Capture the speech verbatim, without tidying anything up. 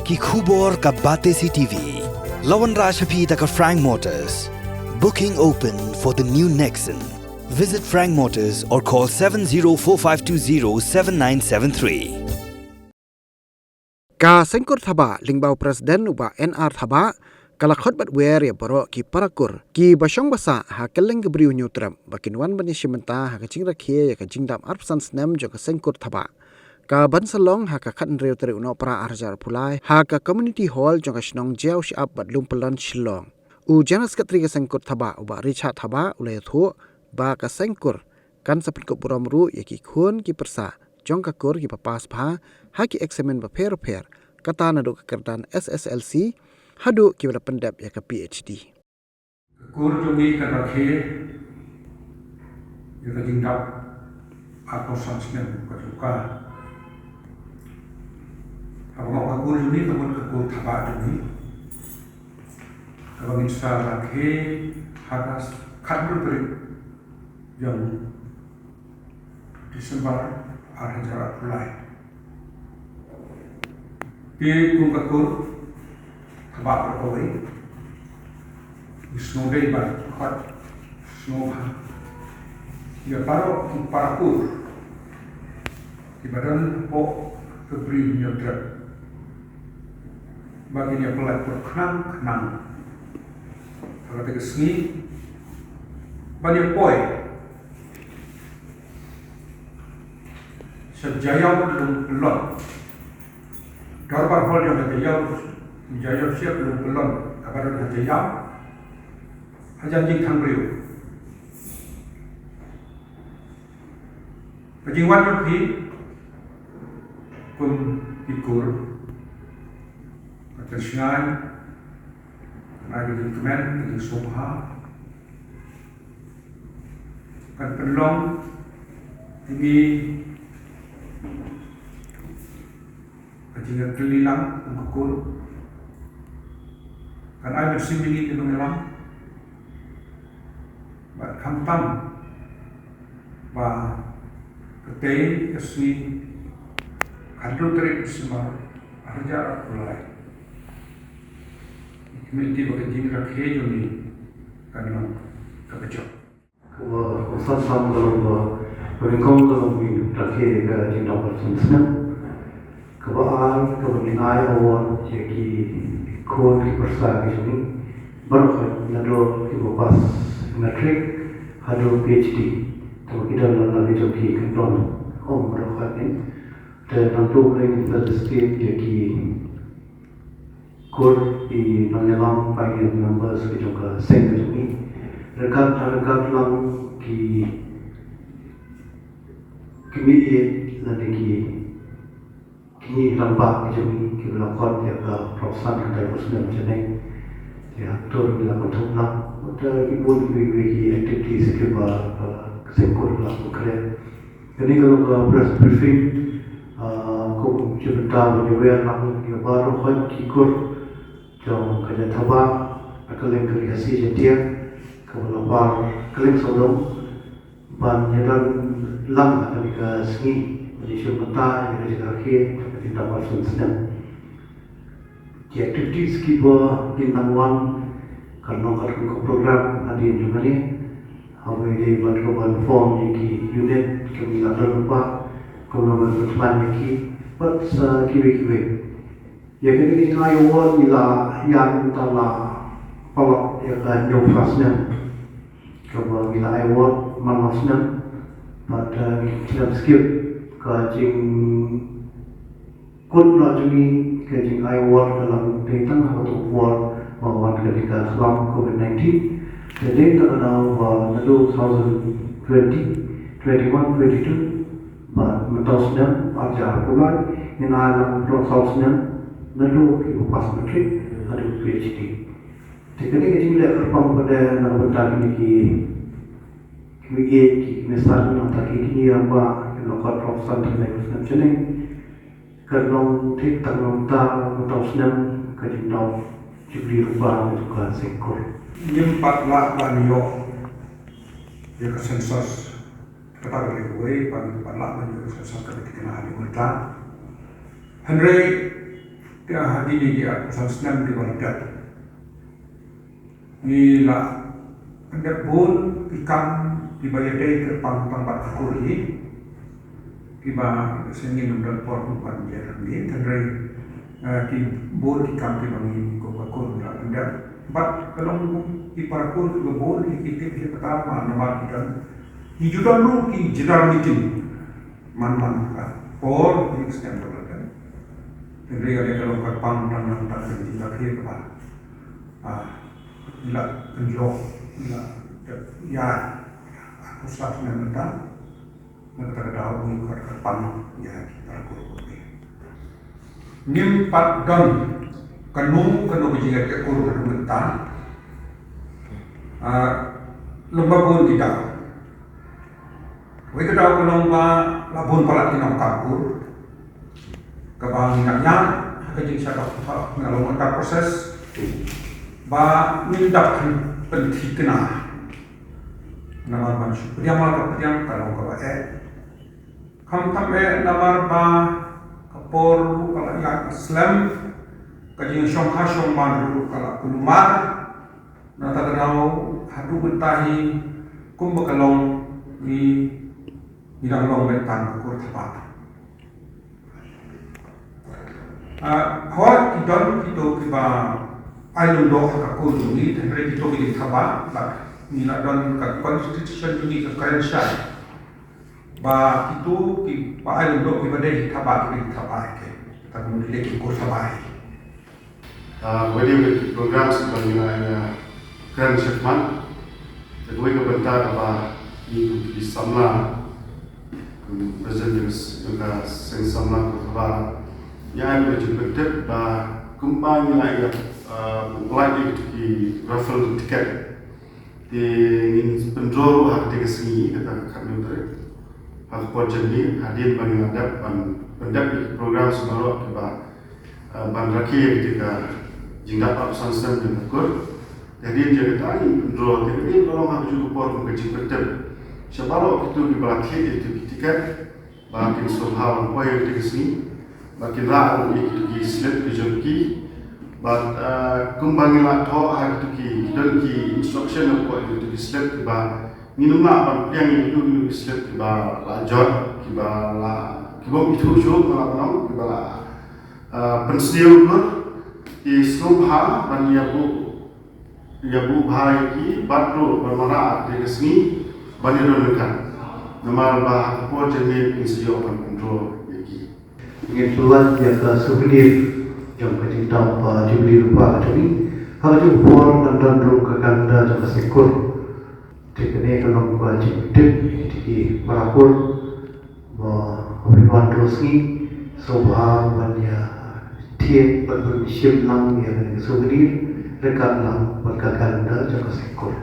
Ki khubor ka Batesi T V. La wanrah sha phi da ka Frank Motors. Booking open for the new Nexon. Visit Frank Motors or call seven zero four five two zero seven nine seven three. Ka Seng Kur Thabah lyngba u President u Bah N R Thabah ka la khot bad wer ïa baroh ki para kur kiba shong ba sah ha kylleng ka Bri u Hynñiewtrep ba kin wan ban ïashim bynta ha ka jingrakhe ïa ka jingdap arphew san snem jong ka Seng Kur Thabah, kaban sa long ha ka khathynriew tarik u Nohprah arhajar arphew lai ha ka Community Hall jong ka shnong Jaiaw Shyiap bad Lum Pyllon, Shillong. U General Secretary ka Seng Kur Thabah u Bah Richard Thabah u la ïathuh ba ka Seng Kur kan sa pynkup burom ruh ïa ki khun ki pyrsa jong ka kur kiba pass bha ha ki eksamin bapher bapher, kata naduh ka kyrdan S S L C haduh kiba la pyndep ïa ka P H D. Ka kur jong ngi kan rakhe ïa ka jingdap arphew san snem ka jong ka. Haba nga ong ka kur jong ngi, ka mut ka kur Thabah jong ngi, kaba ngin sa rakhe ha ka khathynriew tarik jong December arhajar arphew lai. Te kum ka kur Thabah baroh kawei, ngi sngewdei bad khot sngewbha ïa baroh ki para kur kiba don hapoh ka Bri u Hynñiewtrep ba kin ïa pynlait pyrkhat khnang khnang ha kata ka sngi ban ïa poi sha Jaiaw Lum Pyllon. Dorbar Hall jong ka Jaiaw, Jaiaw Shyiap Lum Pyllon kaba don ha Jaiaw, hajan jingthang briew. Ka jingwan jong phi kum ki kur ka pynshngaiñ, ka jingkmen, ka jingsngewbha, kan pynlong ïa ngi ka jingïatylli lang kum ka kur, kan ai mynsiem ïa ngi ki nongïalam bad khamtam ba katei ka sngi khathynriew tarik December arhajar arphew lai, ka mut ba ka jingrakhe jong ngi kan long kaba jop. Kaba kongsan tam ka long ba, ba nyngkong ka long ba ngin rakhe ïa ka jingdap arphew san snem. Kaba ar, kaba ngin ai award ïa ki khun ki pyrsa ki jong ngi baroh, naduh kiba pass matric haduh P H D. Te ba ki don la ki jong ki kyndon, ym baroh ngin. Te nangta ngin sa state ïa ki kur, ki nongïalam, pioneer members ki jong ka seng ka jong ngi. Ryngkat, ryngkat lang ki, ki meiieit lane ki, ki rangbah ki jong ngi kiba la khot ïa ka arphew san kynthei pyrsa snem jong ngi. Ïa, to ngi la pynthut lang. Te ki bun kiwei kiwei ki activities kiba, uh, ka seng kur la pynkreh. Kane ka long ka press briefing, ah, kum ka bynta ban ïa wer lang ïa baroh ki kur jong ka jaid Thabah, ha kylleng ka Ri Khasi Jaiñtia, kaba la par kylleng sawdong, ban ïa don lang ha kane ka sngi, ban ïa shim bynta ïa ka jingrakhe jong ka jingdap arphew san snem. Ki activities kiba kin nang wan, kan long katkum ka program hadien jong kane. Haba ïadei bad ka ban form ïa ki unit, ki ngi la don lypa, kumno ban pynkhlaiñ ïa ki, bad sa kiwei kiwei. Ïa kane ka jingai award ngi la ïa mynta la palat ïa ka hynñiewphew snem. Kaba ngi la ai award man la snem, bad, eh, ngi khlem skip ka jing kut noh jong ngi ka jingai award ka la dei tang ha kato ka por ba wan ka dei ka khlam covid nineteen. Te dei tang ka daw ba naduh two thousand twenty, twenty-one, twenty-two bad mynta u snem arhajar arphew lai ngin ai lang tang saw snem naduh kiba pass matric haduh P H D. Te kane ka jingleh kyrpang pat na ka bynta kine ki, ki meiieit, ki, ki kmie san, nangta ki kñi rangbah kiba la khot arphew san tylli ki snem shaneng. Kan long thik tang na mynta, mynta u snem ka jingdaw Jubili Rangbah ka jong ka seng kur. Ngim pat lah ban ïoh ïa ka census, kata ka dei kawei, ba ngim pat lah ban ïoh ïa ka census kaba thikna ha ïing mynta. Hynrei Ka hadien ki arphew san snem kiba la dep, ngi la dep bun ki kam kiba ïadei kyrpang tang bad ka kur hi, kiba sngewthuh ym don por ban ïa hangne, hynrei ki bun ki kam kiba ngi kum ka kur ngi la dep. Bad ka long ki para kur kiba bun ki tip hi kata namar ki don, ki ju don ruh ki general meeting man man ka por ki snem ba la dep. Hynrei ka long kyrpang tang tang ka jingïakhih kaba la pynjot, la ïa, ah, ka snem mynta. Na kata ka daw ngi khot kyrpang ïa ki para kur. Ngim pat don kano kano ka jingïakhih kur haduh mynta. Ah, lem bad bun ki daw. Wei ka daw ka long ba la bun palat ki nongkam kur kaba ngi nang ïa ha ka jingshadop ha ka long ka process ba ngim dap pynthikna. Namar ban shu pdiang la ka pdiang ka long kaba eh. Khamtam eh namar ba ka por ruh ka la ïaid slem, ka jingshongkha shongman ruh ka la kulmar. Na kata ka daw haduh mynta hi kumba ka long ngi, ngi dang long beit tang ka kur Thabah. Ah, hooid ki don kito kiba ai lum doh ha ka kur jong ngi, hynrei kito ki dei Thabah, bad ngi la don ka constitution jong ngi ka kren shai ba kito kiba ai lum doh kiba dei Thabah ki dei Thabah hi. Kata ka mut ki dei ki kur Thabah hi. Ah, ba dei ki program kiba ngi la ïa kren shakhmat. Te kawei ka bynta kaba ngi kum ki samla, kum president jong ka seng samla ka Thabah, ngi ai ka jingpyntip ba kumba ngi la ïa, ah, apply ïa ki raffle ticket. Te ngin pyndraw ruh ha kata ka sngi, kata ka khatñiew tarik. Ha ka por janmiet, hadien ba ngin ïa dep ban pyndep ïa ki program baroh kiba, eh, ban rakhe ïa kata ka jingdap arphew san snem jong ka kur. Te hadien jong kata ngin pyndraw, te ka dei ka long ha kajuh ka por kum ka jingpyntip sha baroh kito kiba la thied ïa kito ki tiket. Ba kin sngewbha ban poi ha kata ka sngi, ba kin rah ruh ïa kito ki slip ki jong ki. Bad, eh, kumba ngi la thoh ha kito ki, ki don ki instruction hapoh kito ki slip kiba ngin ym lah ban pdiang ïa kito ki slip kiba la jot, kiba la, kiba ym ithuh shuh, ba la, kiba la, eh, pynsniew. Ki sngewbha ban ïa buh ïa buh bha ïa ki bad ruh ban wanrah ha kata ka sngi ban ïa don ryngkat. Namar ba ha ka por janmiet ngin sa ïoh ban pyndraw ïa ki. Ngin pynlait ïa ka souvenir jong ka jingdap, ah, Jubili Lyngba ka jong ngi. Ha ka juh ka por ngan don ruh ka kalendar jong ka seng kur. Te kane ka long ka jingtip ïa ki para kur ba hynrei ban draw sngi, sngewbha ban ïa thied bad ban shim lang ïa kane ka souvenir ryngkat lang bad ka kalendar jong ka seng kur.